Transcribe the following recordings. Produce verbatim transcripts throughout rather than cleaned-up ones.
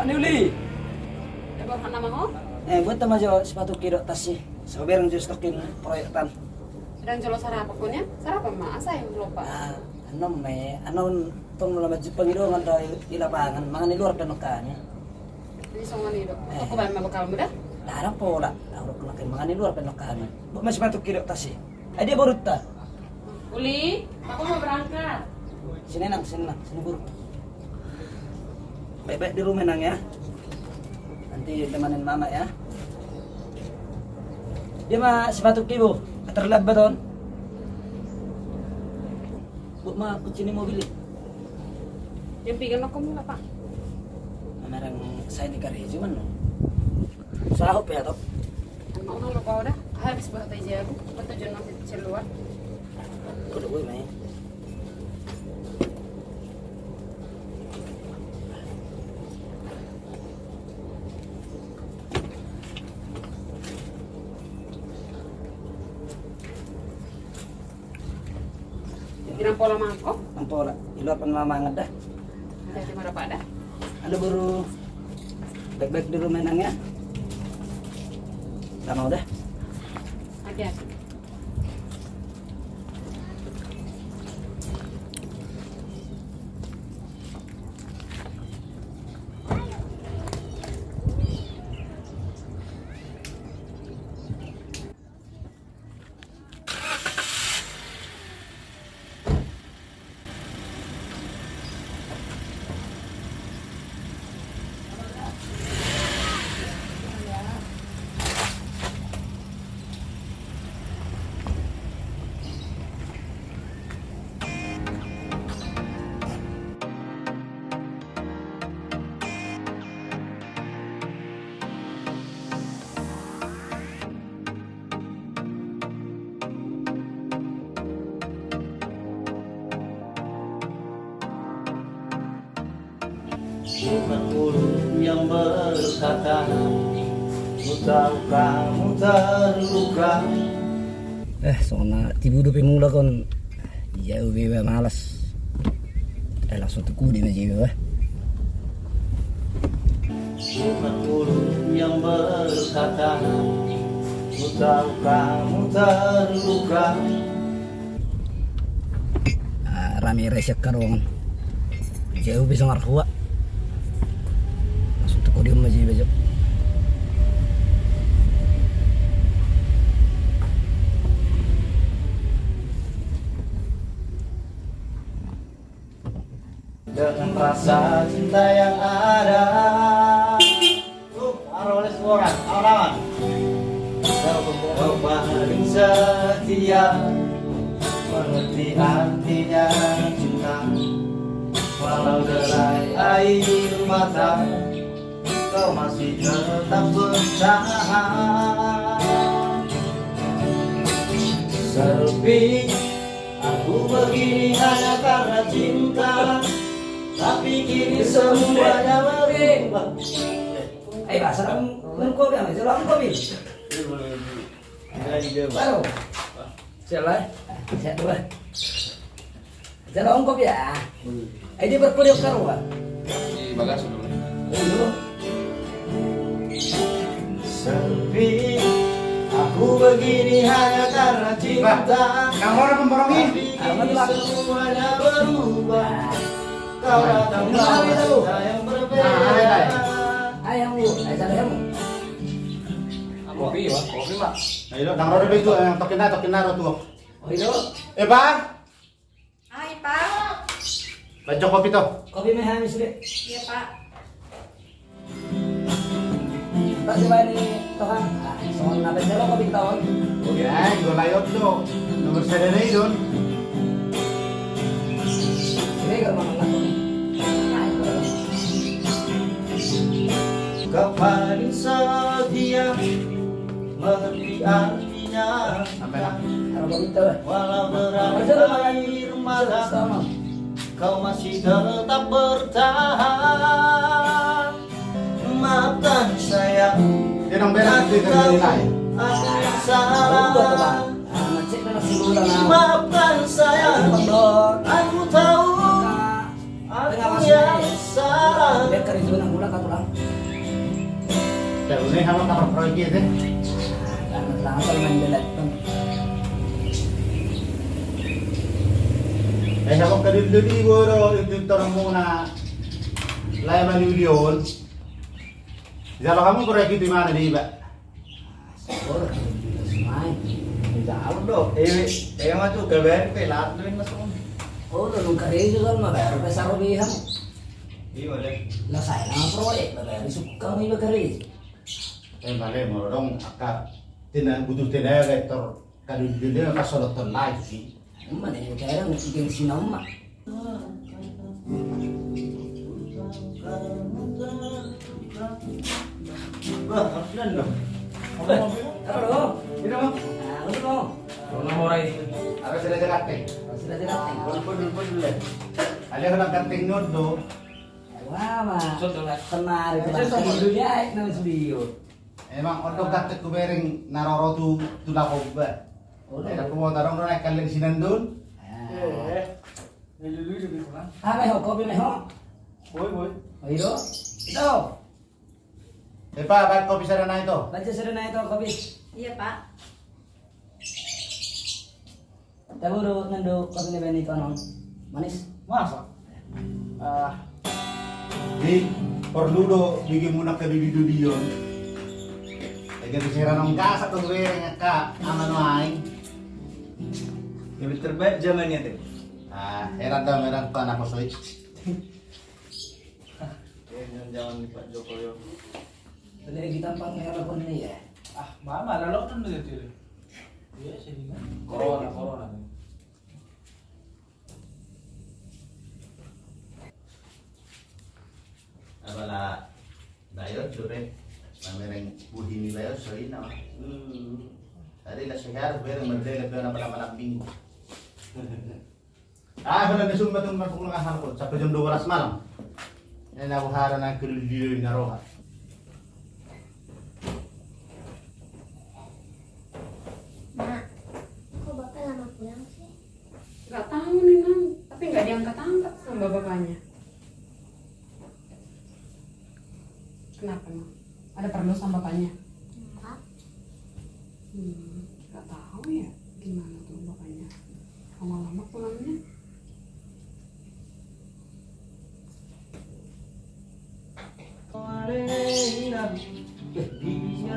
Ani Uli. Eh, buat nama ho? Eh, buat nama jo sepatu kidok tasi. Sobereng jo stokin proyek tan. Dan jolo sarapan konya? Sarapan ma, asa yang lupa. Ah, anom me, anom tong lama jupang ido ngan di lapangan, mangan di luar penok kami. Ini songon ido. Eh. Toko bahan ma bekal muda? Larang pola. Lalu kena mangan di luar penok kami. Buat ma sepatu kidok tasi. Eh, dia baru ta. Uli, aku mau berangkat. Sini nang, sini nang, sini guru. Baik-baik di rumah nang ya. Nanti temanin mama ya. Dia ma sepatu kibo, terlambat on. Buat ma kunci ni mobil ini. Yang piga no kamu apa? Mana yang saya di gareja mana? Sahop ya, Top? Mau nang lo kau dah. Habis buat aja aku. Betul jangan masih keluar. Kudu gue main. Inang pola mangkok. Nang pola. Iluarkan mama mangan dah. Jadi marapa dah? Ada baru baik-baik di rumah nang ya. Sama udah. Oke. Bukan mulut yang berkata, ku tahu kamu terluka. Eh, songon na tibu dope mulak on. Ia ube ba malas. Eh, langsung tu kudi ma jiba ba. Bukan mulut yang berkata, ku tahu kamu terluka. Ah, rame rese karongan. Jauh bisa marhua. Langsung tu kudi ma jiba jo. Dengan rasa cinta yang ada. Tuh, aro les orang, awan-awan. Kau paling setia, mengerti artinya cinta. Walau derai air mata, kau masih tetap bertahan. Sepi, aku begini hanya karena cinta. Tapi kini semuanya berubah. Eh, bahasa kamu, menurut kau bilang, jawab kau, Bil. Baru. Siap lah. Siap dua. Jala ongkop ya. Eh, dia berkuliah karuan. Di bagasi dulu. Dulu. Sepi, aku begini hanya karena cinta. Bah, kamu orang memborongi? Tapi kini semuanya berubah. Kau datang, nah, itu. Yang berbeda. Nah, hai, hai. Hai, yang lu. Hai, siapa yang lu? Kopi, Pak. Kopi, Pak. Ayo, nang rode begitu, yang tokin dah, tokin dah, tuh. Oh, itu? Eh, Pak. Hai, Pak. Baca kopi to. Kopi ma hami sude. Iya, Pak. Pak, coba ini, Toha. Ah, songon na baca lo kopi taon. Oke, ah, gue layot do. Nomor sada na idon. Ini kalau makan langsung. Kau paling setia, mengerti artinya. Walau deras air mata, kau masih tetap bertahan. Maafkan saya. Aku yang salah. Maafkan saya. Aku tahu aku yang salah. Ini sama kapal proyek ya, teh? Selamat, selamat, selamat, selamat. Eh, sama kediri-diri, boro, itu terang muna. Lai maliulion. Jalo hamu proyek itu di mana, di, Pak? Ora, semai. Jauh do. Eh, eh, maju ke B R P, lah, lu yang masuk. Oh, lu karejo kan, mah, B R P saro di ham. Iya, deh. Lah, saya nama proyek, B R P suka, mah, iba karejo. Eh, bale, molo dong, angka tina-, butuh tenaga, tor, kadu-, dia, dia, pas solothon lai, sih. Emma, dia, kadang, gengsi nama. Wah, harus bilang dong. Eh, halo. Ini, Bang. Ah, udah, Bang. Kalau mau mulai ini. Harus ada ganteng. Harus ada ganteng. Betul, betul, betul, ya. Ada orang ganteng nyodo. Wah, Bang. Betul, Bang. Kemari, eh, Bang. Saya sama dulu. Ya, nama studio. Emang ondo ganteng ku bereng naroro tu, tu lakoba. Oh, eh, aku mau tarong dong, naik kalian sinandun. Ah. Eh, eh. Apa ho, kopi meho? Boi, boi. Oh, iro. Ito. Eh, Pak, Pak, kopi sada nai to. Baca sada nai to, kopi. Iya, Pak. Tahu do, nando, kopi ni bani konon. Manis. Masa? Ah. Di, perlu do, bikin muna ke dudi-dudion. Jadi seran ongkasa tu bereng ka, aman wae. Lebih terbaik zamannya tuh. Ah, heran dah, heran tuh anak kosoi. Eh, jangan di Pak Jokowi. Lagi tampang ya, apa nih ya? Ah, mama, lalu kan begitu. Iya, sini kan. Corona, corona. Apala, dayo, jure. Pamereng buhini dayo, soina. Hmm. Tadi lah sehat, bereng merdeka, bereng apa lama minggu. Ah, holan na sumbat, ummat, pukul nga hal ko, sampai jam dua belas malam. Ini na buhara na kediri-diri na roha. Mak, kok Bapak lama pulang sih? Nggak tahu nih, Nang, tapi nggak diangkat-angkat sama bapaknya. Kenapa, Nang? Ada perlu sama bapaknya? Enggak. Hmm, nggak tahu ya, gimana tuh bapaknya. Lama-lama pulangnya.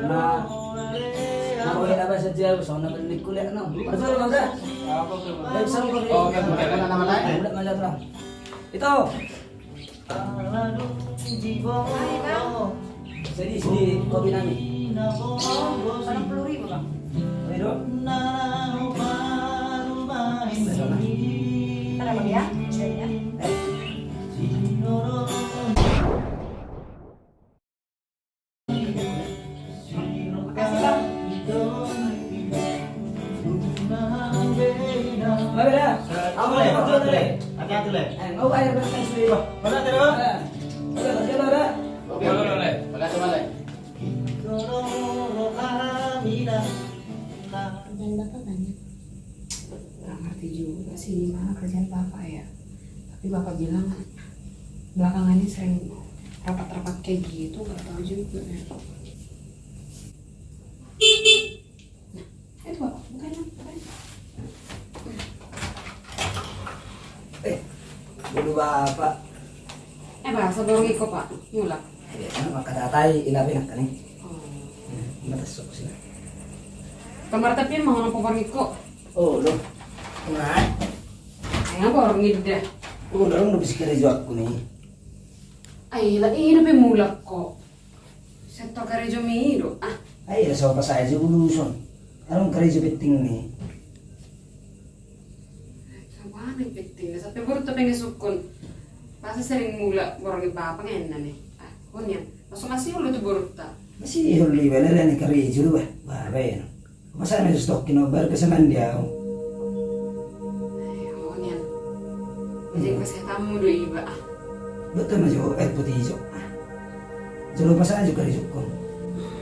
Nah, nah, boleh apa saja, pesona beli kuliah, no. Betul, Bang. Apa tuh, Bang? Dari sana, Bang. Oh, oke, oke. Mana nama lain? Udah, mana, Bang? Itu. Jadi, sini kopi nami. Oh, delapan puluh ribu, Bang. Ayo, dong. Sana, Bang, ya. Sini, ya. Eh. Makasih, Bang. Mari, dah. Hati-hati, Le. Eh, mau bayar berapa, Sri? Mana, Le? Eh, udah, kerja, udah. Oke, oke. Makasih, Bang, Le. Kerjaan Bapak banyak. Nggak ngerti juga sih, gimana kerjaan Bapak, ya. Tapi Bapak bilang, belakangan ini sering rapat-rapat kayak gitu, nggak tahu juga, ya. Nah, itu Bapak, bukain, Bang, bukain. Eh, dulu Bapak. Eh, Pak, sabar, Iko, Pak. Mulak. Iya, kan, maka tatai, ina pinang kan, eh. Oh. Nah, ina tasuk sini. Kamar tapi mau ngomong Iko. Oh, lo. Nah. Ayo, borngin dah. Oh, lo, lo bisa kira jawabku nih. Ai, lah, ina pe mulak ko. Sektor karejo mi do, ah. Ai, asa apa saja buluson. Arung karejo penting ni. Sabana penting ni, sampe borunta pengen sukun. Pasa sering mulak borngin Bapak ngena ni. Ah, konian. Masuk masih ulu tu borunta. Masih ulu iba lele ni karejo lu, bah. Bah, bah, ya. Masa na stok kino baru kesenangan dia. Ai, oh, nian. Jadi kesehatanmu do iba, ah. Betul, maju air putih hijau. Ah. Jolo pas aja kali jukung.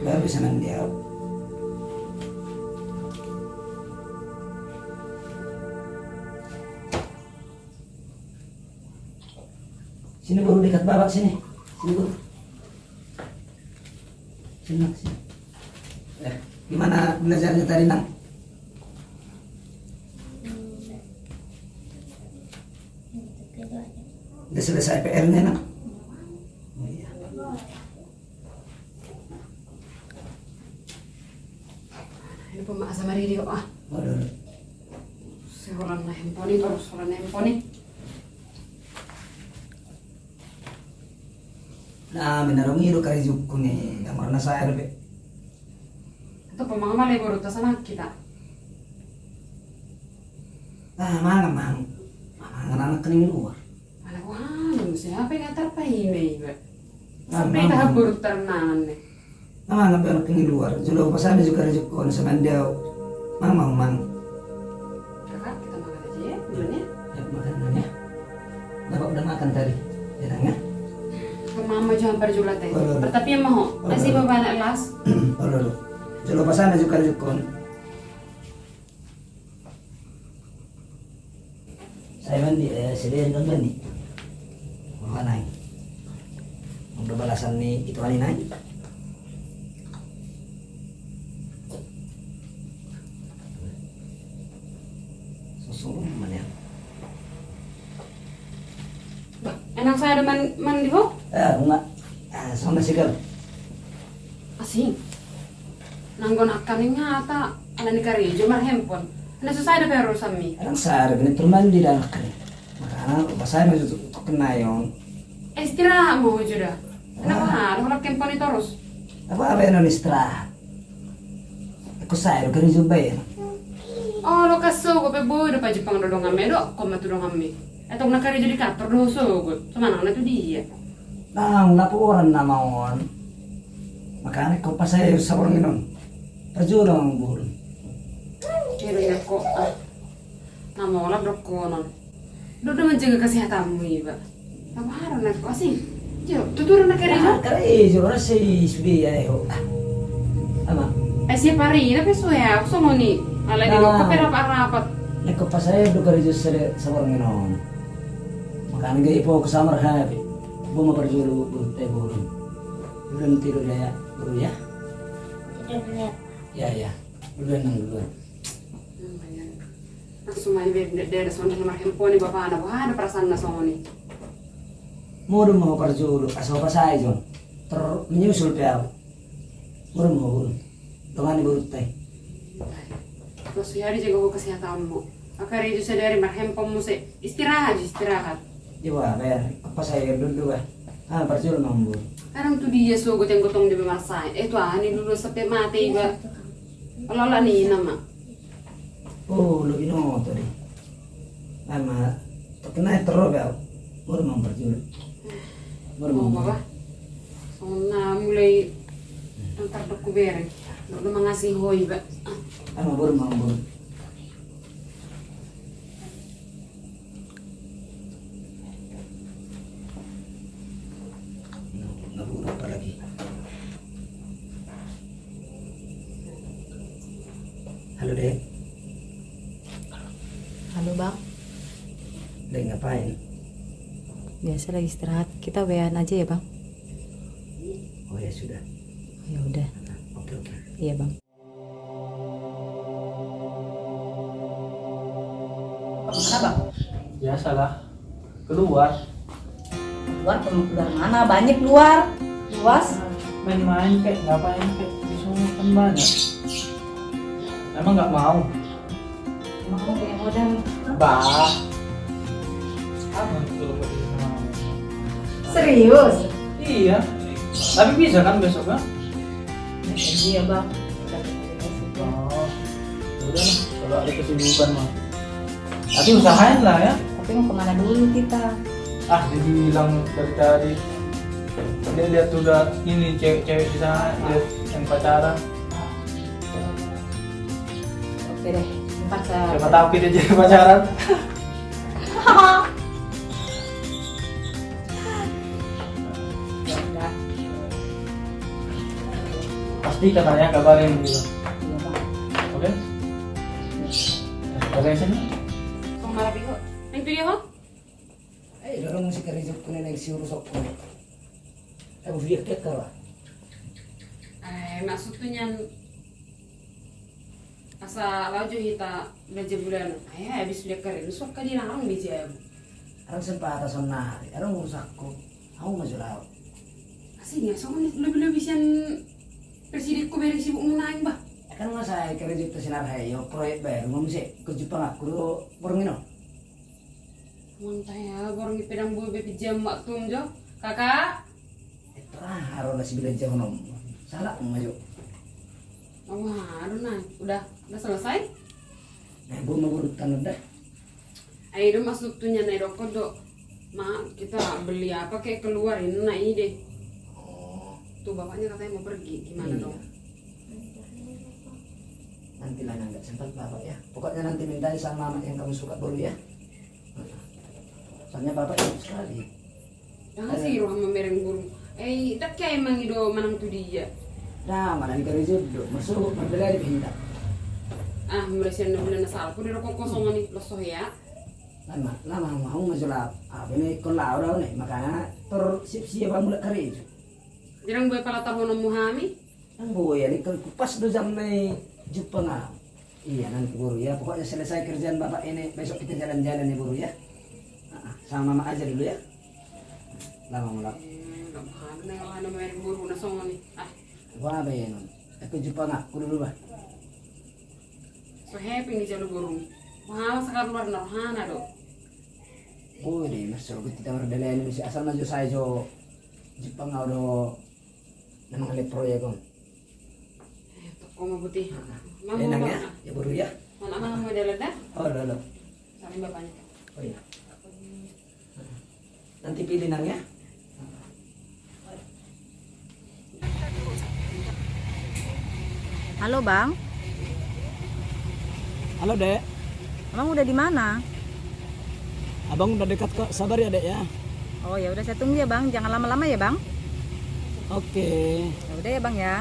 Baru kesenangan dia. Sini, Buru, dekat Bapak sini. Sini, Buru. Senang sih. Eh, gimana belajarnya tadi, Nang? Udah selesai P R-nya, Nang? Oh, iya. Ini pun masa mari dia, ah. Aduh. Seorang na handphone itu, seorang na handphone ini. Na, menarung ido kari jukku ni, yang warna saya be. Itu pemang male boru ta sama kita. Ah, mangan, mangan. Mangan anak kening luar. Anak wah, siapa yang antar pai me iba? Sampai tahap boru ternanan nih. Mangan pe anak kening luar. Jolo pasahat ma jolo kari jukku ni sama ndau. Mangan, mangan. Kakak, kita makan aja ya, duluan ya. Ya, makan dulu ya. Bapak udah makan tadi. Ya, Nang, ya. Ke mama jangan parjolo te. Oh, iya. Pertapian ma ho. Oh, iya. Kasih bapak anak las. Oh, iya. Jolo pasahat ma jolo kari jukku ni. Saya mandi, eh, sedian kan mandi. Wah, nai. Udah balasan ni itu hari nai. Susul mana ya? Bah, anak saya ada man-, mandi ho? Eh, enggak. Eh, sama sih kan. Asing. Nanggo nakkan ingat ta, ala ni karejo marhandphone. Ala susah ada perusan mi. Anak saya ada bener mandi dah nakkan. Makana, pas saya masuk tu kenayon. Eh, istirahat mau juga. Kenapa? Ah. Hal, hal handphone itu terus. Apa, apa yang non istirahat? Aku saya udah kerja bayar. Oh, lo kaso, gue pe boy, udah pajipang do dongan me do, koma tu dongan me. Etong na karejo di kantor do sogot, semanang na tu dia. Nang, laporan nama on. Makana ko pas saya saborngin on. Parjolo ma burung. Kira ya ko, ah. Nama olah dokonon. Dok, dok manjaga kesehatanmu iba. Apa harus na ko asing? Jo, tutur na karejo. Karejo, rasa sude ya, eh, ho. Ah. Ama. Eh, siapa hari ini pe suwe aku sama ni. Ala di doka pe rapat-rapat. Nang ko pas saya do karejo sada saborngin on. Makana gaya po aku samar hape. Bo ma parjolo burung te burung. Burung tidur ya, burung ya. Tidur ya. Ya, ya. Duluan, Nang, duluan. Langsung aja be, de, de, songon na marhandphone ni bapana, boha do perasaan na songon i. Modom ma ho parjolo, asa ho pas ai jon. Tar menyusul pe au. Modom ma ho, dongani boru ta i. Maksudnya dijaga ho kesehatanmu. Au karejo sadari marhandphone muse. Istirahat, istirahat. Iwa, bayar. Apa saya dulu, bah? Ah, parjolo ma ho. Kadang tu dia sogot yang gotong di bemarsai. Eh, tu ani dulu sampai mati iba. Olah-olah ni nama. Oh, lo binoto di. Ama, terkena terro be au. Modom ma ho parjolo. Modom ma ho. Oh, baba. Songon na mulai antar doku bereng. Lo mangasi ho iba. Ama, modom ma ho. Nggak buruk apalagi. Halo, Dek. Halo, Bang. Dek, ngapain? Biasa lagi istirahat. Kita W A-an aja ya, Bang? Oh ya sudah. Ya udah. Oke, oke. Iya, Bang. Kemana, Bang? Biasalah, keluar. Keluar, keluar mana? Banyak luar, luas. Main-main kek, ngapain kek, di sini kan banyak. Emang nggak mau? Mau punya modal. Bah. Apa? Serius? Iya. Tapi bisa kan besok, kan? Iya, Bang. Oh, ya udah lah, kalau ada kesibukan mah. Tapi usahain lah ya. Tapi mau kemana dulu kita? Ah, dibilang dari tadi. Dia lihat tuh udah ini cewek-cewek di sana, lihat yang pacaran. Oke deh, ntar saya. Siapa tahu kita jadi pacaran. Ya udah. Pasti katanya kabarin gitu. Iya, Bang. Oke? Kabarin sini. Kong marapi kok. Yang video kok? Eh, dorong musik kerja kena naik si urus aku. Eh, video call lah. Ah, Maksudku nian, asa laho jo hita belanja bulanan. Ai habis sude karejo, suka di narung di jabu. Arang sempata sonnari, arang urusakku. Au ma jo laho. Asi nian songon i lobi-lobi sian presidenku bereng sibuk mu naeng bah. Kan masa karejo ta sinar hai yo proyek baru ma muse. Kejepang aku do borngin on. Mantap ya, borngin pedang bue be pinjam waktu jo. Kakak. Ito ah, aro na sibilan jauh nom. Salah ma jo. Wah, aduh nah, udah, udah selesai? Nah, gua mau urut tanah dah. Ai do maksudnya na didok do. Ma, kita beli apa kayak keluar ini na ide. Oh. Tuh bapaknya katanya mau pergi, gimana dong? Nantilah nggak sempat bapak ya. Pokoknya nanti minta sama mama yang kamu suka dulu ya. Soalnya bapak sibuk sekali. Dang siro mamereng boru. Eh, dang ke emang i do manang tu dia. Nah, manang i karejo do. Masuk marbelanja di pinta. Ah, mulai sian na bulan na salpu do kosong ni loso ya. Lama, lama mau masulap. Apa ini kau lau lau nih, makanya tor siap-siap mulak karejo. Jarang buat pala tahonon mu hami. Nang boya ni kan kupas do jam na i jumpang au. Iya nanti boru ya, pokoknya selesai kerjaan bapak ini besok kita jalan-jalan ya boru ya. Ah, sama mama aja dulu ya. Lama mulak. Eh, gak mahal na, gak mahal na main boru na songon i. Ah. Gua apa ya non? Aku jumpang aku dulu bah. So happy ni jalo boru. Mahal sekali luar narhana do. Oh deh mas, so kita mardalani misi asal maju saya jo jumpang au do. Memang ada proyek on. Toko ma buti. Enang ya, ya boru ya. Mana mana mau jalan dah? Oh lo lo. Salim bapaknya. Oh iya. Nanti pilih nang ya. Halo bang. Halo dek. Abang udah di mana? Abang udah dekat kok, sabar ya dek ya. Oh ya udah, saya tunggu ya bang, jangan lama-lama ya bang. Oke. Ya udah ya bang ya.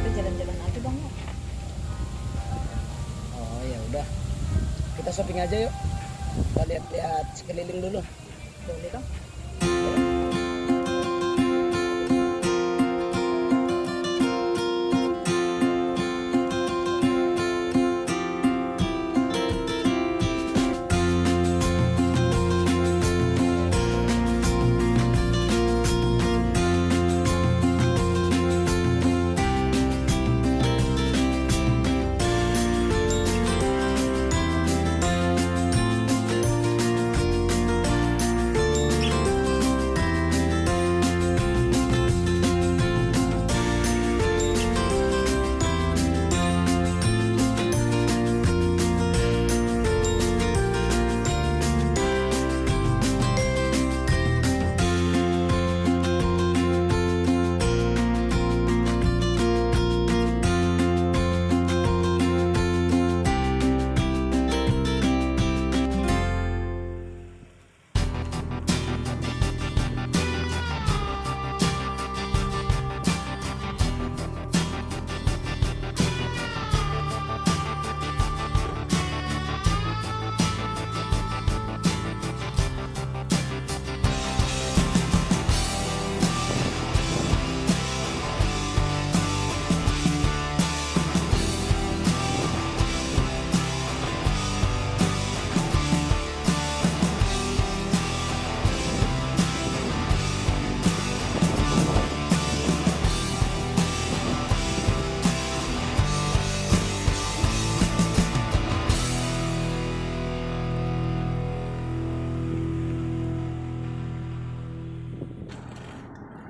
Jalan-jalan aja bang. Oh ya udah, kita shopping aja yuk. Kita lihat-lihat sekeliling dulu. Boleh bang.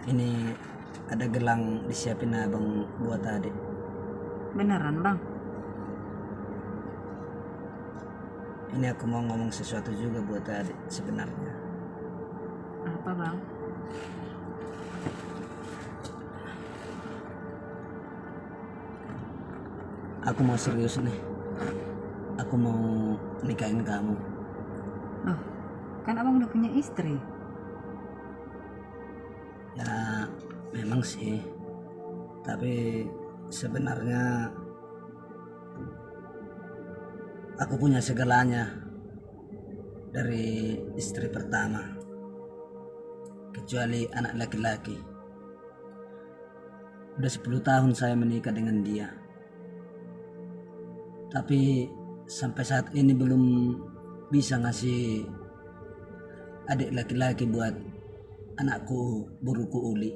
Ini ada gelang disiapin abang buat adik. Beneran, Bang? Ini aku mau ngomong sesuatu juga buat adik sebenarnya. Apa, Bang? Aku mau serius nih. Aku mau nikahin kamu. Loh, kan abang udah punya istri. Ya, memang sih. Tapi sebenarnya aku punya segalanya dari istri pertama. Kecuali anak laki-laki. Udah sepuluh tahun saya menikah dengan dia. Tapi sampai saat ini belum bisa ngasih adik laki-laki buat anakku, boruku Uli.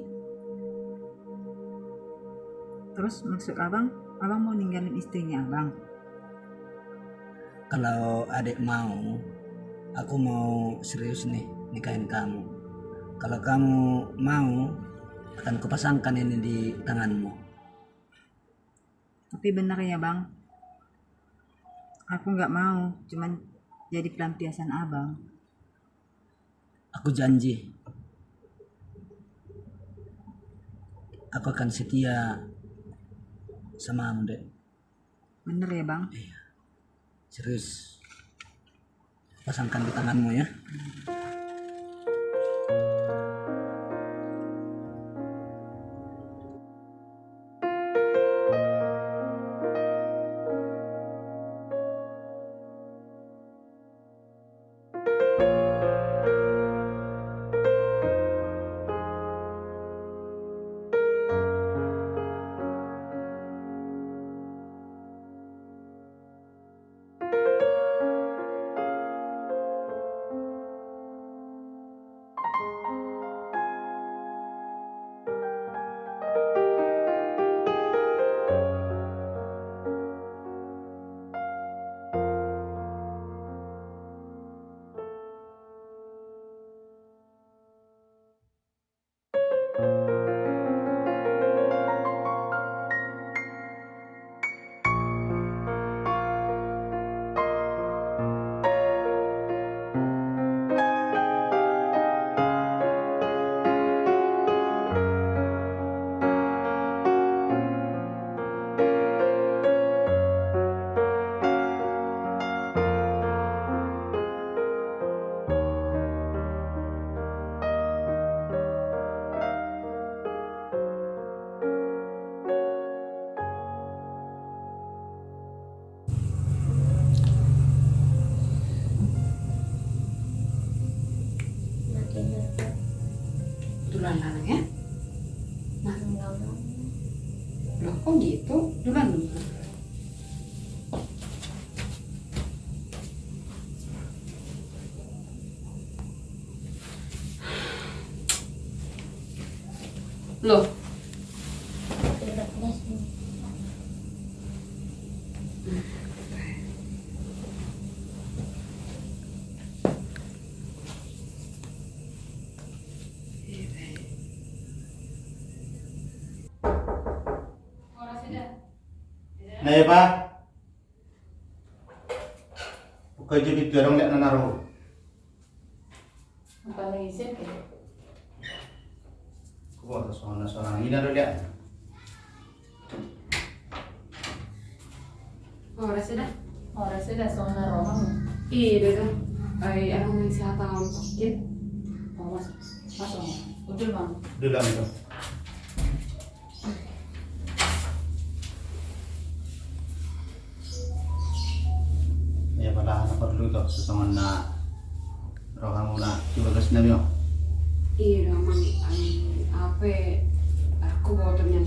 Terus maksud abang, abang mau ninggalin istrinya abang? Kalau adik mau, aku mau serius nih nikahin kamu. Kalau kamu mau, akan kupasangkan ini di tanganmu. Tapi bener ya, Bang? Aku nggak mau, cuman jadi pelampiasan abang. Aku janji, aku akan setia sama kamu, Dek. Bener ya, Bang? Iya. Serius. Pasangkan di tanganmu ya. Duluan lah, Nang, ya. Nah. Loh, kok gitu? Duluan dulu. Loh. Nah, ya, Pak. Buka jadi dorong lihat nana roh. Apa lagi sih? Kok ada suara, suara ini ada lihat. Ora sudah. Ora sudah, suara roh. Iya, dah. Ai, aku mau isi hata untuk kit. Oh, masuk. Masuk. Udah, Bang. Udah, Bang, itu. Ia pala na porlu to, sesongon na rohamuna di bagas nami, o. Iya, damang, ai, ape, aku boto nian,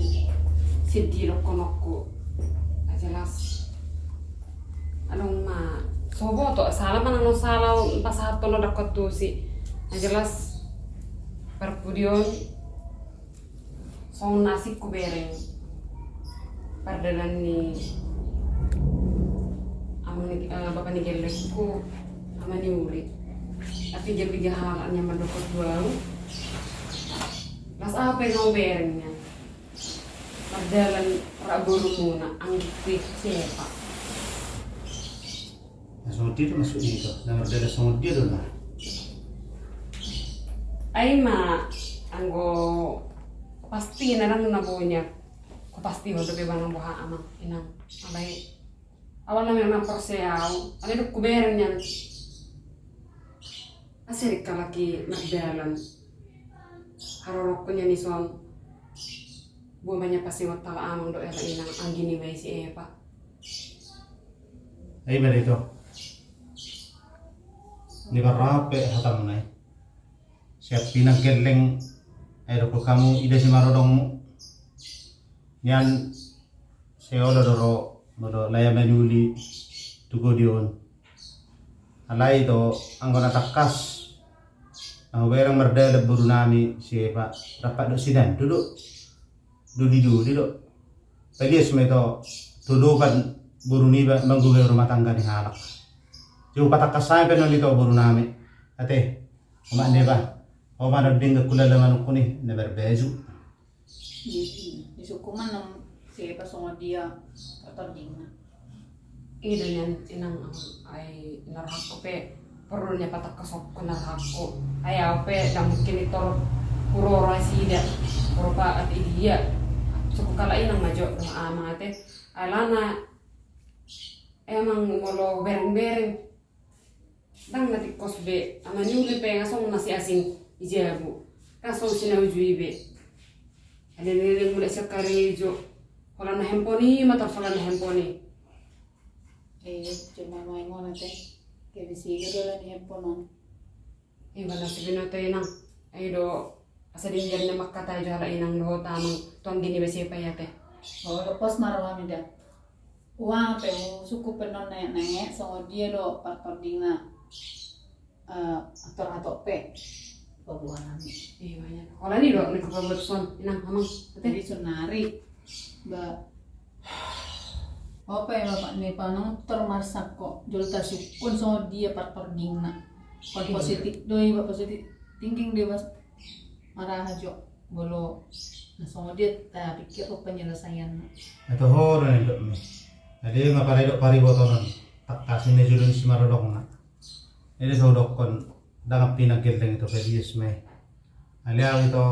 sedih dohononku. Jelas. Adong ma, so boto, sala manang na sala, pasahat tolo dakot tusi. Jelas, parpudi on, songon na asing hubereng. Pardalanan ni ama ni, eh, bapa ni gellengku, ama ni Uli. Tapi gabe halak nyaman dohot tu au. Las apa yang kau berengnya? Mardalan rap borumuna, anggikku i, si Epa. Na songon dia do maksudna i, na mardalan songon dia do na. Ai ma, anggo pasti na ndang na bonya. Ko pasti ho dope ba nang boha amang inang. Alai awal na memang porsea au, alai dung hubereng nian. Asa ringkot lagi mardalan. Haroroku nian i son. Boha ma nian pasingot halak amang dohot halak inang anggi ni bae si Epa. Ai ma da ito. Ni parrap pe hatamuna i. Siap pinang gelleng. Ai dokkon hamu ida simarodongmu. Nian seolo do ro molo lae manyuli tu godi on. Alai do anggo na tangkas na hubereng mardalan borunami si Epa rap dohot si Nandu do. Doli-doli do. Talias ma ito tu dopan boru niba manggogai rumah tangga ni halak. Jumpa tangkas sampe non ito borunami. Ate. Omak niba. Oma do denggan kulala manukku ni na berbaju. Isungkun ma nang si Epa songon dia parpardingna. Ida nian inang, ai na rohangku pe porlu nian patangkashonku na rohangku. Ai au pe ndang mungkin i tor huroro sida. Rupa ate dia. Sungkun halak inang ma jo dohot amang ate. Alana emang molo bereng-bereng ndang na tingkos be, amang ni uli pe nga songon na si asing i jabu. Nga songon si na uju i be. Ada nilai mulak sian karejo. Holan na handphone i ma tor holan na handphone i. Eh, cuma main ngona te. Kayak bisi gitu lah di handphone on. Eh, bana si binoto inang. Ayo do. Asa denggan na mangkatai jo halak inang dohot amang tu anggi ni bae si Epa i ate. Oh, lepas maro hami da. Uang pe usungkun pe non nenek songon dia do parpardingna. Eh, ator atok pe. Pabuhan hami. Iya banyak. Holan i do ni pabuat son inang amang. Ate. Jadi sonari ba ope bapak ni panong termasak kok jolo tasungkun songon dia parpardingna. Kon positif do iba, positif thinking do iba. Maraha jo molo na songon dia tapikir penyelesaianna. Ate ho do na indok mi. Ade ma paredok paribotonon. Tangkas ni na jolo ni simarodongna. Ede so hudokkon ndang ampina gelleng ito padius ma i. Alai au ito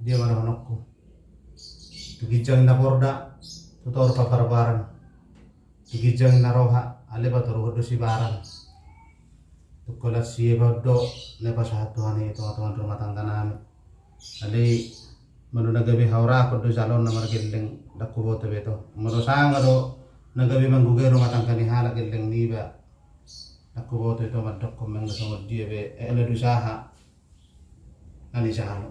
dia ma dohononku. Tu ginjang na porda tu toru paparbaran. Tu ginjang na roha alai patoruhon do sibaran. Tungkolan si Epa do na pasahat Tuhan i tonga-tonga rumah tangga nami. Alai molo na gabe haurahon do jalon na margelleng ndang huboto be ito. Molo sanga do na gabe manggogai rumah tangga ni halak gelleng niba. Ndang huboto ito mandokkon mangga songon dia be, eh, ala dusaha. Ani sahalo.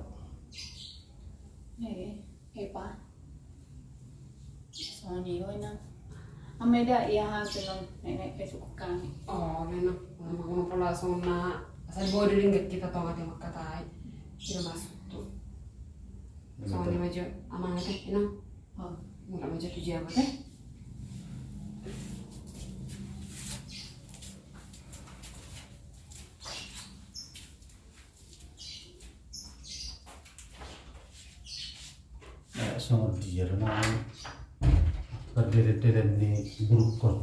Eh, Epa. Songon i do inang. Ameda ia hasil non nenek pe cukup kami. Oh, memang. Memang pola songon na asal bodo dingin kita tonga tema katai. Tidak masuk tu. Songon i ma jo amang ate inang. Oh. Mulak ma jo tu jabu ate. Eh, songon dia do na pardelen-delen ni buruk on.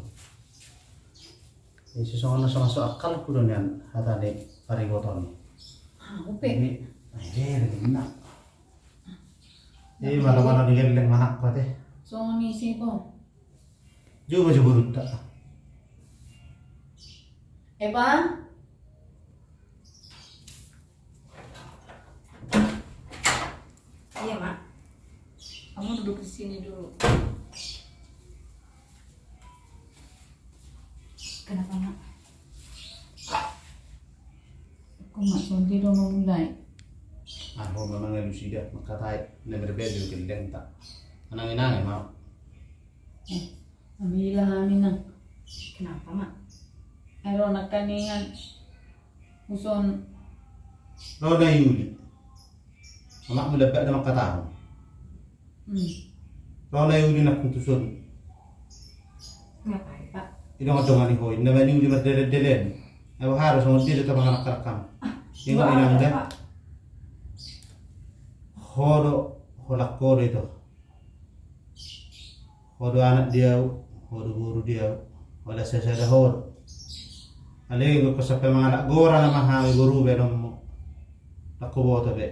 Isi songon na so masuk akalku do nian hata ni pariboton i. Ah, ope. Jadi, eh, dia do na. Eh, mana-mana di gelleng manakku ate. Songon i si bo. Jumpa jo burutta. Epa? Iya, Mak. Kamu duduk di sini dulu. Kenapa, Mak? Kok Mak Sonti do mau mulai? Ah, mau memang lalu sida makatai, na berbeda gelleng tak. Anang-inang, Mak. Eh, amila hami nang. Kenapa, Mak? Ai ro nangkaningan. Uson. Ro na iuli. Amak mula bak na mangkatahon. Hmm. Ro na iuli nang tuson. Ngapain, Pak? Ina ngadong ani hoi. Na mani uli mardelen-delen. Na baharo songon dia do tama anak karakam. Ah, ingat ina muda. Pak. Oh, Ho do, holan ho do ito. Ho do anak di au, ho do boru di au. Holan sasada ho do. Alai ingkon sampe mangalap goran ma hami boru be domu. Ndang huboto be.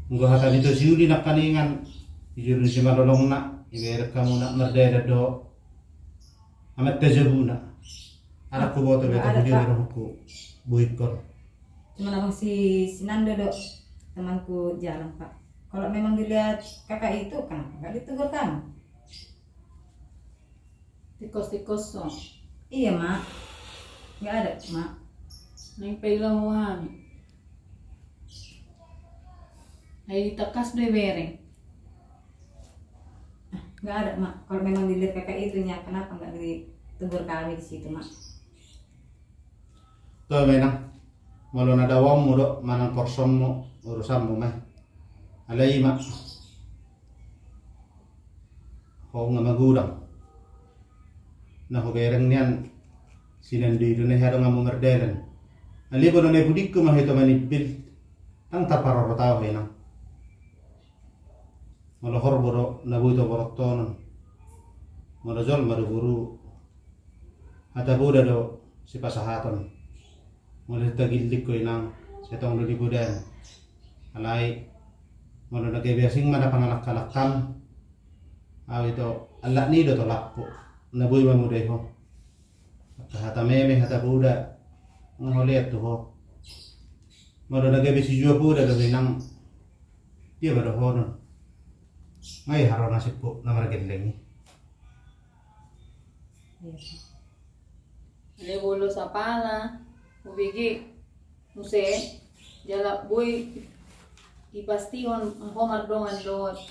Anggo hata ni ito si Uli nangkaningan, di jolo ni simalolongna, dibereng hamuna mardalan do. Amanta jabuna. Ndang huboto be. Ndang ada, tahu dia Pak. Baru huku. Bohingkon. Cuma abang si, si Nando do, temanku jalan, Pak. Kalau memang dilihat kakak itu, kenapa nggak ditegur kami? Tikus-tikus so. Iya, Mak. Nggak ada, Mak. Naeng pailo hami. Ai di tangkas do dibereng. Nggak ada, Mak. Kalau memang dilihat kakak itu, ya, kenapa nggak ditegur kami di situ, Mak? Ito ma inang, molo na daonmu do manang porsonmu, urusanmu ma i. Alai i ma, ho nga magodang. Na hubereng nian si Nando i do na hea do nga mardalan. Alai molo na i pudingku ma hita manimbil, ndang taparorot au inang. Molo horbo do na boi tu boruontonon. Molo jolma do boru, hata poda do sipasahaton. Molo tagilling ho inang, sai tong do di podam. Alai molo na gabe asing ma na pangalangkalangkon, au ito, alani do tolappo. Na boi mamodai ho. Angka hata meme, hata poda, nga holean tu ho. Molo na gabe sijua poda do inang, dia ma dohonon? Nga i haroro nasib ho na margelleng i. Iya. Alai molo sapala hubege muse, jala boi dipastihon ho mardongan dohot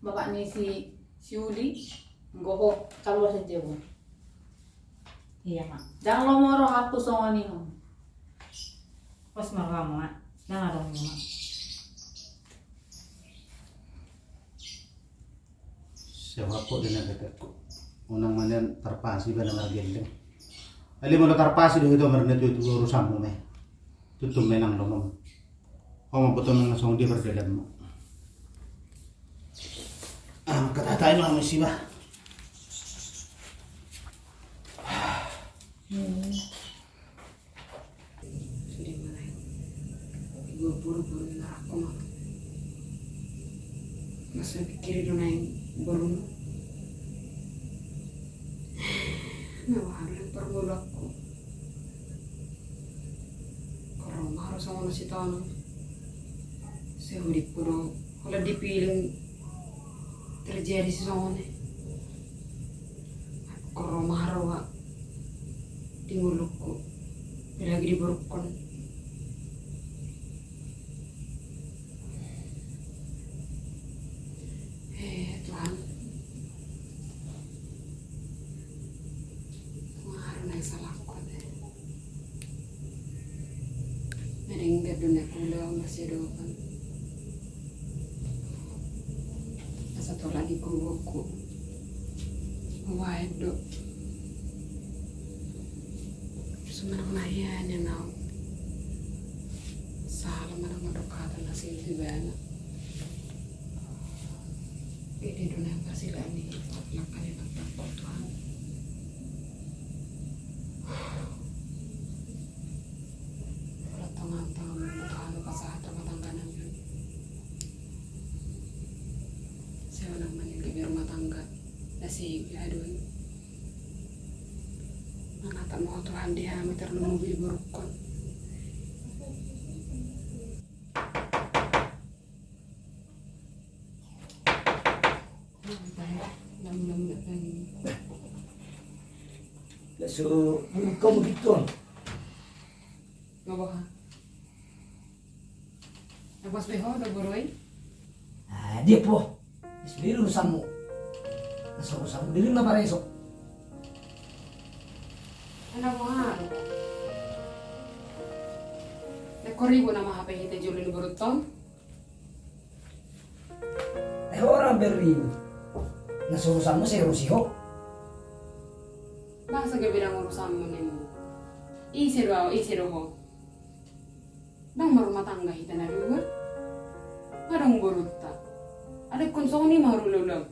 bapak ni si, si Uli, anggo ho kaluar saja bo. Iya, Mak. Ndang lomo rohangku songon i, Mak. Pos ma rohamu, Mak. Ndang adong, Mak. Sewa po dena betekku. Unang ma nian tarpasi ba na margelleng. Alai molo tarpasi do ito marnatuatua urusanmu ma i. Tutu ma inang lomo. Ho ma boto ma na songon dia mardalanmu. Ah, angka hata i ma muse ba. Hmm. Sude ma naeng. Boru-boru na rangko ma. Masa pikiri do naeng boru. Na bahat do naeng parngoluanku. Koro ma ro songon na sitaonon. Sai hudippu do holan dipiling terjadi sisongon i. Koro ma ro ba di ngolungku, apalagi di borukkon. Eh, Tuhan. Nga ro naeng salahku ate. Na denggan do na kula marsiadopan. Asa tolap di gurugurku. Baen do. Sumanang na hea nian au. Sala manang mandok hata na singkop ibana. Ede do na parsilaan ni langka ni nang takut Tuhan. Pola tongan-tongan Tuhan pasahat rumah tangga nami. Sai unang ma nian gabe rumah tangga na sihigihadon. Manatap ma ho Tuhan di hami tarlumobi di borukkon. Langsung kau begitu. Nga boha? Na pos be ho do boru i? Ah, dia po. Sendiri urusanmu. Na so urusanmu diri ma pareso. Ana boha? Na koribu nama H P hita jolo ni boruton. Eh, orang beribu. Na so urusanmu sai urusi ho. Bangsa gabe ndang urusanmu ninmu. Ise do au, ise do ho? Ndang marrumah tangga hita na dua. Nga adong borunta. Alai ingkon songon i ma haru ulaon.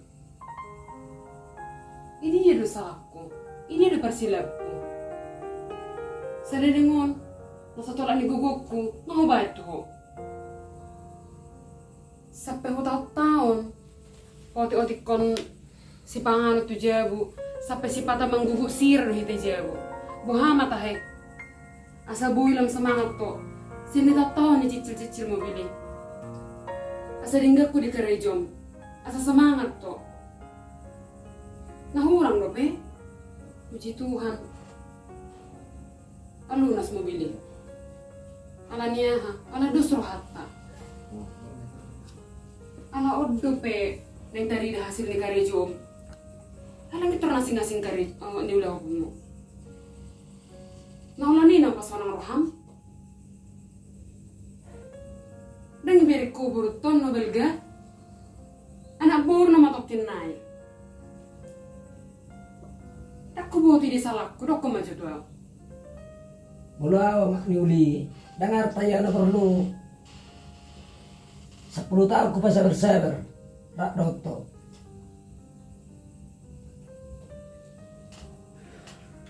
I dia do salangku? I dia do parsilaonku? Sadadeng on, na satolap ni gogongku nga hubaen tu ho. Sampe hutaon-taon paotik-otikkon sipanganon tu jabu, sampe sipata manggugut sira do hita i jabu. Boha ma tahe? Asa boi lam semangat ho. Sian ni taon-taon i cicil-cicil mobil i. Asa dengganku di karejom. Asa semangat ho. Na hurang dope? Puji Tuhan. Alunas mobil i. Ala ni aha? Ala dos rohanta. Ala on dope naeng tarida hasil ni karejom. Ala nggit ro na asing-asing kare-, eh, niulahonmu. Na holan i na pasonang roham. Ndang iberengku borunta on na balga. Anak boru na matongkin nai. Ndang huboto i di salangku, dokkon ma jo tu ahu. Molo ahu amak ni uli, ndang arta i ahu na porlu. Sampulu taon hupasabar-sabar rap dohot ho.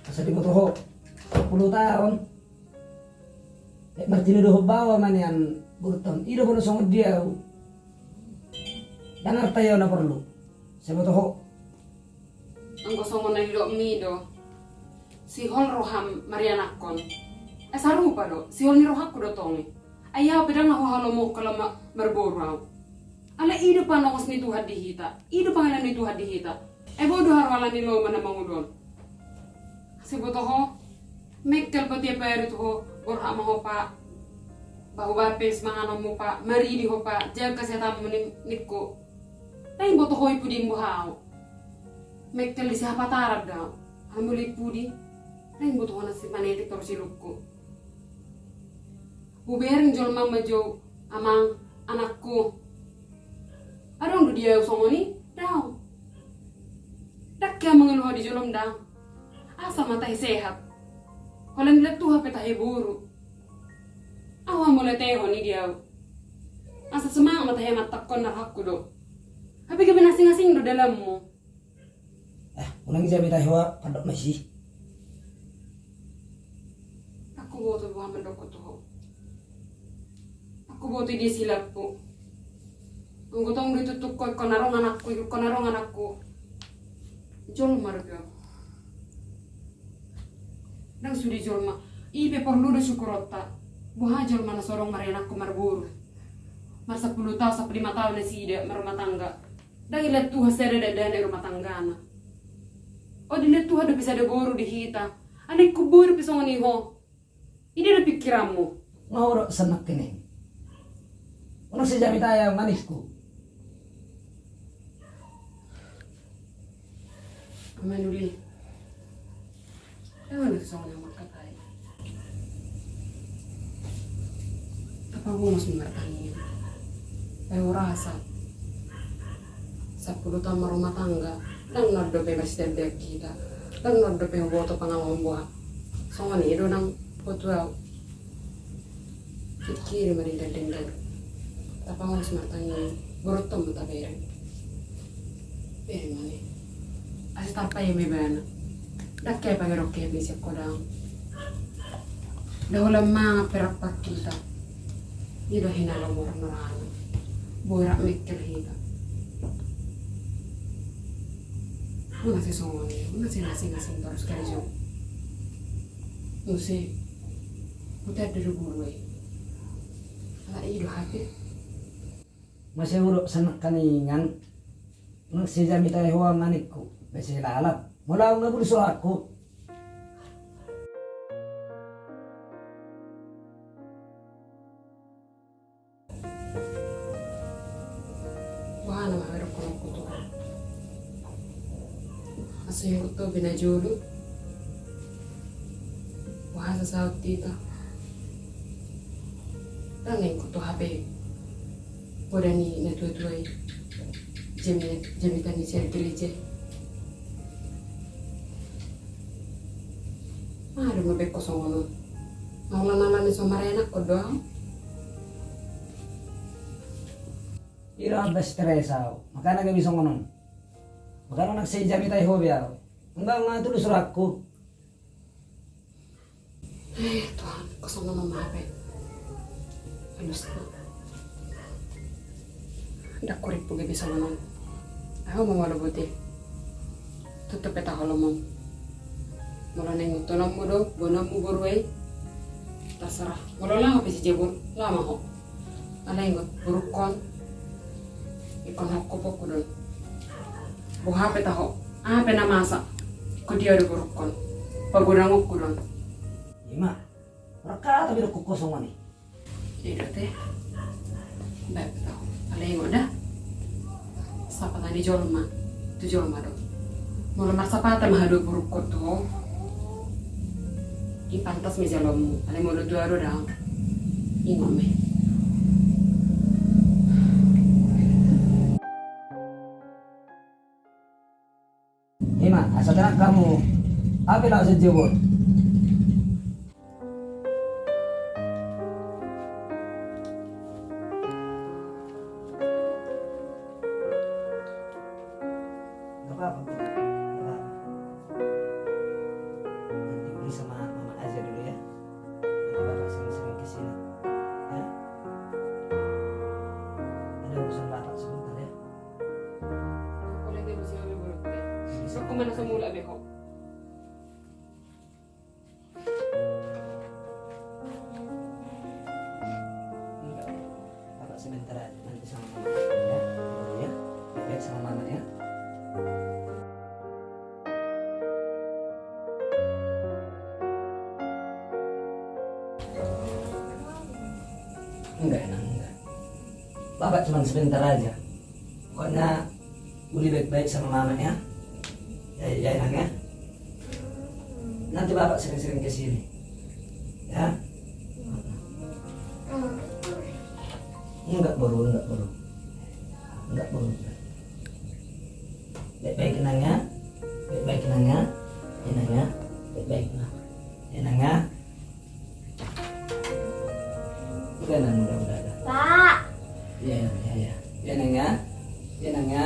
Asa diboto ho, sampulu taon. Lek martinodohon baoa ma nian borunta on, i do molo songon dia ahu. Ndang arta i ahu na porlu. Sai boto ho. Anggo songon na nidokmi do, sihol roham marianakkon. Eh, sarupa do, sihol ni rohangku do tong i. Ai ahu pe ndang na huhalomohon laho ma-, marboru ahu. Alai i do panongos ni Tuhan di hita, i do pangidoan ni Tuhan di hita. Ai boi do haru ala ni lomo na mangolu on. Sai boto ho, mengkel pe tiap ari tu ho, borhat ma ho pa, bahu bapes manganonmu pa, maridi ho pa, jaga kesehatanmu ning-, ningku. Ndang boto ho i pudi, boha ahu. Mengkel disi hapataran do ahu. Ala molo i pudi, ndang boto ho na si manetik torus i lungku. Hubereng jolma ma jo, amang, anakku. Adong do di ahu songon i? Daong. Ndang hea mangeluh ahu di jolom, daong. Asa ma tahe sehat. Holan dilean Tuhan pe tahe boru. Ahu ma mauliatehon i di ahu. Asa semangat ma tahe mantakkon na rohangku do. Hape gabe na asing-asing do dalanmu. Eh, unang jamita ho, pandok ma disi. Ndang huboto boha mandok ho tu ho. Ndang huboto i dia silapku. Anggo tong do itutuk ho, ingkon adong anakku, ingkon adong anakku. Jolma dope ho. Ndang sude jolma. I pe porlu do syukuronta. Boha jolma na so adong marianakkon, marboru. Marsampulu taon, sampulu lima taon nasida marrumah tangga. Ndang dilean Tuhan sada dakdanak rumah tanggana. O, dilean Tuhan dope sada boru di hita. Alai ingkon boi dope songon i ho. I dia do pikiranmu? Nga olo, sanang kene. Unang sai jamita ahu, maningku. Amang uli. Emang na songon i mangkatai. Tapabungos ma martangiang. Ai hurasa sampulu taon marrumah tangga, ndang na adong dope marsidandan hita. Ndang na adong dope huboto pangalaman boha. Songon i do nang ho tu ahu. Pikkiri ma denggan-denggan. Tapabungos martangiang, borunta on ma tabereng. Bereng ma ne. Asa tarpaima ibana. Ndang hea pangidok hea pe sian ho, daong. Nda holan mangan pe rap hita. I do hinaromo rohana. Boi rap mengkel hita. Unang sai songon i, unang sai na asing-asing torus karejo. Muse, hutanda do guru i. Ala i do hape. Mase olo, sanang kaningan. Unang sai jamita ho, maningku. Mase lalap. Molo ahu nga bulus rohangku. Boha nama hape dohononku tu ho? Asa ingkon ho be na jolo. Boha sasaut hita? Ndang ingkon ho hape poda ni natua-tua i. Jami-, jamita ni sian gereja i. Aha do mambaen ho songon on? Nga holan ala ni so marianakkon do ahu. Ira ba stres au. Makana gabe songon on. Makana nang sai jamita i ho be au. Embang ma tulus rohangku. Eh, Tuhan, kosong nama hape. Alusna. Ndak hurippu gabe songon on. Ahu ma molo boti. Tutu pe taholomon. Molo naeng utunonmu do, boanonmu boru i. Terserah. Molo laho pe si Jebon, laho ma ho. Alai ingot, borungkon. Ingkon hokkoponku do on. Boha pe taho, aha pe na masa. Ingkon dia do borungkon. Pagodangku do on. Ima, raka tapi do kosong ni. Ido te. Baik taho. Alai ingot da. Sapatan ni jolma tu jolma do. Molo marsapatan ma haduan borungkon tu ho, i pantas ma jaloonmu. Alai molo tu ahu do da, ingot ma i. Ima, asa tenang hamu. Ape laho si Jebon? Nggak apa-apa, Bu. Nggak apa-apa. Nanti beli sama Mama aja dulu ya. Nanti Bapak sering-sering ke sini. Ya. Ada urusan Bapak sebentar ya. Boleh dia masih ambil buruk teh. Bisa. Aku mana semula beko. Enggak. Bapak sebentar aja, nanti sama mama ya. Ya, baik sama mama ya. Enggak, Nang, enggak. Bapak cuma sebentar aja. Pokoknya, uli baik-baik sama mama ya. Ya, ya, Nang ya. Nanti Bapak sering-sering ke sini. Ya. Enggak, Boru, enggak, Boru. Enggak, Boru. Baik-baik, Nang ya. Baik-baik, Nang ya. Ya, Nang ya. Baik-baik, Nang. Ya, Nang ya. Udah, Nang, udah, udah, udah. Pak. Iya, iya, iya. Iya, Nang ya. Iya, Nang ya.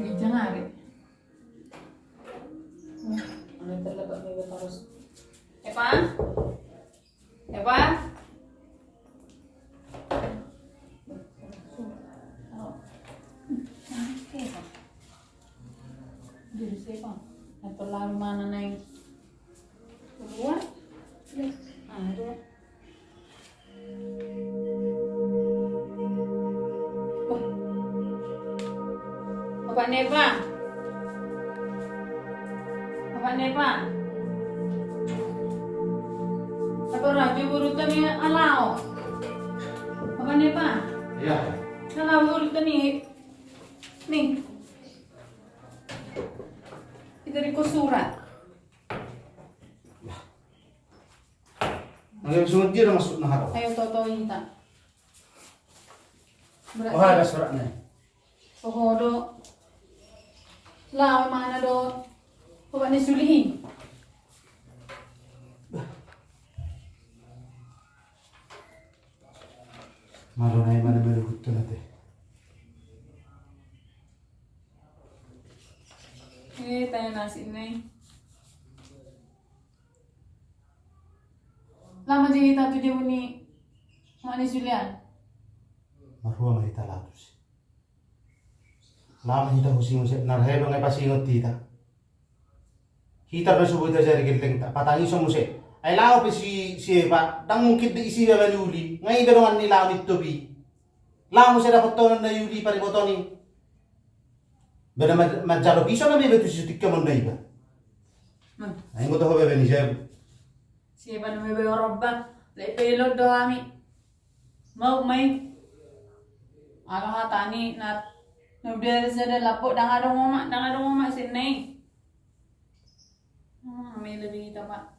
Ujang ari. Epa? Epa? Jadi siapa? Atau lalu mana naik? Dua? Ada. Bapak Nepa. Bapak Nepa. Apa raja buru tani alao? Bapak Nepa. Iya. Alao buru tani. Nih. Kita di surat. Nah, yang semua dia masuk nahar. Ayo, toto, inta. Oha, ada suratna. Oho do. Laho ma na do. Obat ni sulihi. Malo na i mana melu gutto na te. Eh, tanya nasi nih. Lama jadi tatu dia uni. Mak ni Julian. Marhua ma hita latus. Lama hita husi muse, narheba ngai pasingot hita. Hita na subuh hita jari geleng ta, patangis muse. Ai lao pe si, si Epa, dang mungkin di isi ba mani uli. Ngai ba dongan ni lao ni topi. Lao muse dapot tonon na uli pariboton i. Bada manjalo piso na bebe tu si sutik kemon na iba. Ai ngoto ho bebe ni jam. Si Epa na bebe orobba. Lai pelot do ami. Mau mai. Ala hatani na, na udah ada sada lapok dang adong omak, dang adong omak sinai. Hmm, mai lebih kita pak.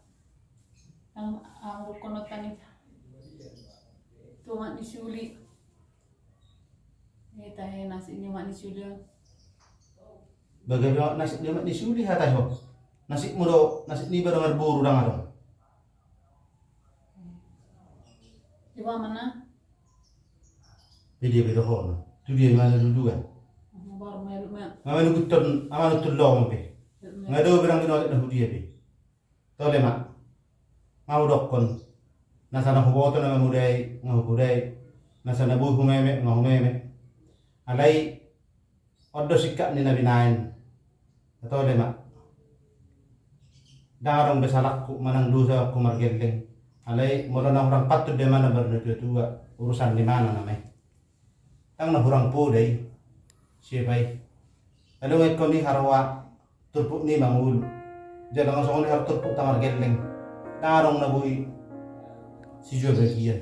Dang adong kono tani. Tu mak ni suli. Ita he nasib ni mak ni suli. Bagaimana nasib ni mak ni suli hata ho? Nasib mudo, nasib ni baru marboru dang adong. Iba mana? Pe dia pe dohonon. Tu dia mana duduan. Baru melu melu. Nga melu gutton, nga melu tullong pe. Nga do berang binotek na hudia pe. Tole ma. Nga hudokkon. Nasa na huboto na mamudai, nga hupudai. Nasa na boi humeme, nga humeme. Alai on do sikap ni na binaen. Tole ma. Dang adong be salakku manang dosa aku margelleng. Alai molo na hurang patut de mana bar na tua-tua urusan ni mana namai. Dang na hurang podai. Siapai. Alai ngai koni harua turpuk ni mangulu. Jala nga songon ni harua turpuk ta margelleng. Dang adong na boi. Si jua bagian.